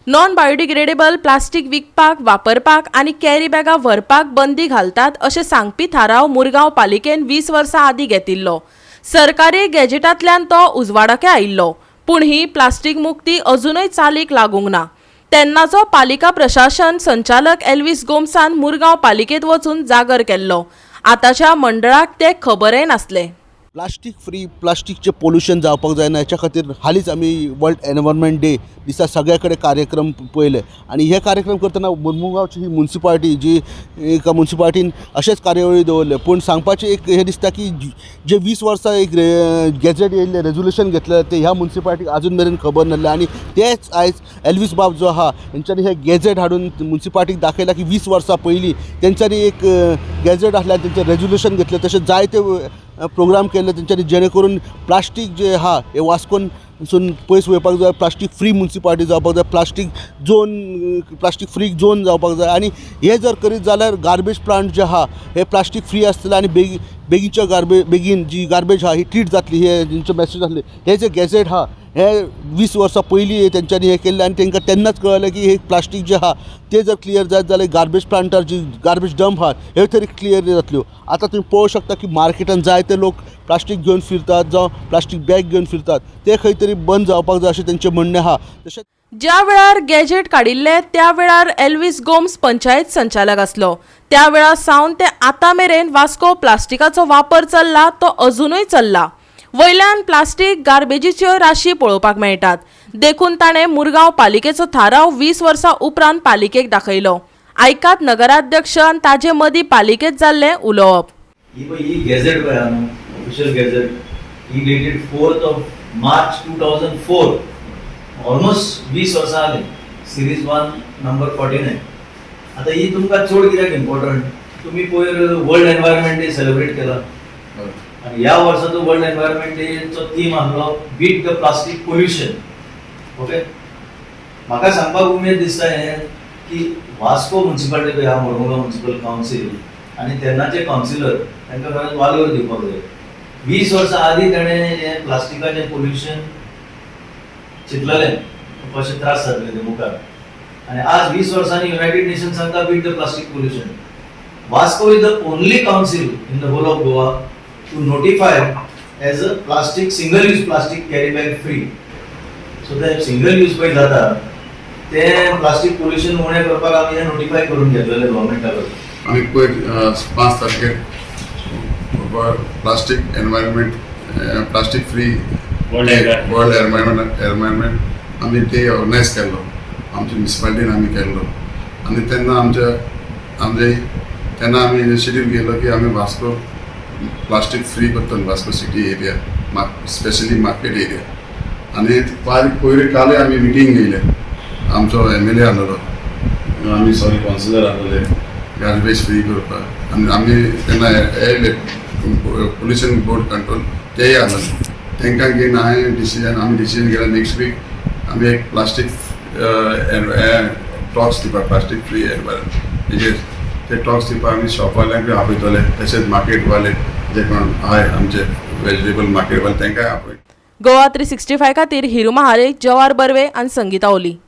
Non biodegradable plastic विकपाक, वापरपाक आनी कॅरी बॅगां व्हरपाक बंदी घालतात अशें सांगपी थाराव मुरगांव पालिकेन 20 वर्सां आदीं घेतिल्लो. सरकारी गॅजेटांतल्यान तो उजवाडाकय आयिल्लो. पूण ही प्लास्टीक मुक्ती अजुनय चालीक लागूंक ना. तेन्नाचो पालिका प्रशासन संचालक एल्वीस गोम्सान मुरगांव पालिकेंत वचून जागर केल्लो. आतांच्या मंडळाक तें खबरय नासलें. प्लास्टीक फ्री, प्लास्टीकचें पोल्युशन जावपाक जायना, हेच्या खातीर हालींच आमी वर्ल्ड एनवायरमेंट डे दिसा सगळे कडेन कार्यक्रम पळयले आनी हे कार्यक्रम करतना मुरमुगांवची ही मुन्सिपालिटी जी एका मुन्सिपालिटीन अशेच कार्यावळी दवरले. पूण सांगपाचें एक हें दिसता की जे 20 वर्सां एक गॅजेट येयल्लें, रेजोल्युशन घेतलें, तें ह्या मुन्सिपालिटीक आजून मेरेन खबर नासलें. आनी तेच आयज एल्वीस बाब जो आहा, तेंच्यांनी हें गॅजेट हाडून मुन्सिपालिटीक दाखयलां की 20 वर्सां पयलीं तेंच्यांनी एक गॅजेट आसलें आनी तेंचें रेजोल्युशन घेतलें. तशें जायते प्रोग्राम केल्ले तेंच्यांनी, जेणे करून प्लास्टीक जे आहा हें वास्कोनसून पयस वयपाक जाय, प्लास्टीक फ्री मुन्सिपालिटी जावपाक जाय, plastic zone, plastic free zone जावपाक जाय. आनी हें जर करीत जाल्यार गार्बेज प्लांट जे आहा हे प्लास्टीक फ्री आसतले आनी बेगीनच्या गार्बेज, बेगीन जी गार्बेज आहा ही ट्रीट जातली, हे तेंचे मॅसेज आसली. हे जे गॅजेट आहा हे 20 वर्सां पयलीं तेंच्यांनी हें केल्लें आनी तांकां तेन्नाच कळ्ळें की हे प्लास्टीक जें आहा तें जर क्लियर जायत जाल्यार गार्बेज प्लांटार जी गार्बेज डंप आहा ह्यो तरी क्लियर जातल्यो. आतां तुमी पळोवंक शकता की मार्केटान जायते लोक प्लास्टीक घेवन फिरतात जावं प्लास्टीक बॅग घेवन फिरतात. ते खंय तरी बंद जावपाक जाय अशें तेंचें म्हणणें आहा. तशेंच ज्या वेळार गॅजेट काडिल्ले त्या वेळार एल्वीस गोम्स पंचायत संचालक आसलो. त्या वेळार सावन ते आतां मेरेन वास्को प्लास्टिकाचो वापर चल्ला, तो अजुनूय चल्ला. वयल्यान प्लास्टीक गार्बेजीच्यो राशी पळोवपाक मेळटात. देखून ताणें मुरगांव पालिकेचो थाराव 20 वर्सां उपरांत पालिकेक दाखयलो. आयकात नगराध्यक्ष आनी ताजे मदीं पालिकेंत जाल्लें उलोवप. ही पळय, ही गॅझेट पळय न्हू, official gazette, he dated 4th of March 2004, almost 20 वर्सां जालीं, सिरीज 1, नंबर 49. आतां ही तुमकां चड कित्याक इम्पॉर्टंट? तुमी पयर वर्ल्ड एनवायरमेंट डे सेलिब्रेट केला आनी ह्या वर्साचो वर्ल्ड एनवायरमेंट डेचो थीम आसलो "Beat the plastic pollution", okay? म्हाका सांगपाक उमेद दिसता हें की वास्को मुन्सिपालिटी पळय आहा, मुरमुगांव मुन्सिपल कावन्सील आनी तेन्नाचे कावन्सिलर, तांकां खरेंच वालोर दिवपाक जाय. 20 वर्सां आदीं ताणें हें प्लास्टिकाचें पोल्युशन चिंतलेलें, कशें त्रास जातले ते मुखार. आनी आज 20 वर्सांनी युनायटेड नेशन सांगता, "Beat the plastic pollution." Vasco is the only council in the whole of Goa to notify as a plastic, single use plastic carry bag free. So ते सिंगल यूज पळय जाता, ते प्लास्टीक पोल्युशन उणें करपाक आमी हें notify करून घेतलेलें गव्हर्मेंटा कडून. आमी पयर 5 तारखेर plastic environment, plastic free World Environment. World environment आमी ते ऑर्गनायज केल्लो. आमच्या म्युनिसिपालिटीन आमी केल्लो आनी तेन्ना आमच्या आमचे तेन्ना आमी इनिशिएटीव घेयलो की आमी वास्को प्लास्टीक फ्री करतले, Vasco city area, specially market area. आनी पयर कालय आमी मिटींग घेयले. आमचो एमएलए आसलेलो, आमी, सॉरी, कावन्सिलर आसलेले, गार्बेज फ्री करपाक. आनी आमी तेन्ना येयले पोल्युशन बोर्ड कंट्रोल तेय आसलेले. तांकां घेवन हांवें डिसिजन, आमी डिसिजन घेतला, नेक्स्ट वीक आमी एक प्लास्टीक टॉक्स दिवपाक, प्लास्टीक फ्री एनवायरमेंट हेजेर ते टॉक्स दिवपाक आमी शॉपवाल्यांकूय आपयतले, तशेंच मार्केटवाले जे कोण आहाय, आमचे वेजिटेबल मार्केटवाले, तांकांय आपय. गोवा 365 खातीर हिरू महाले, जवार बर्वे आनी संगीता ओली.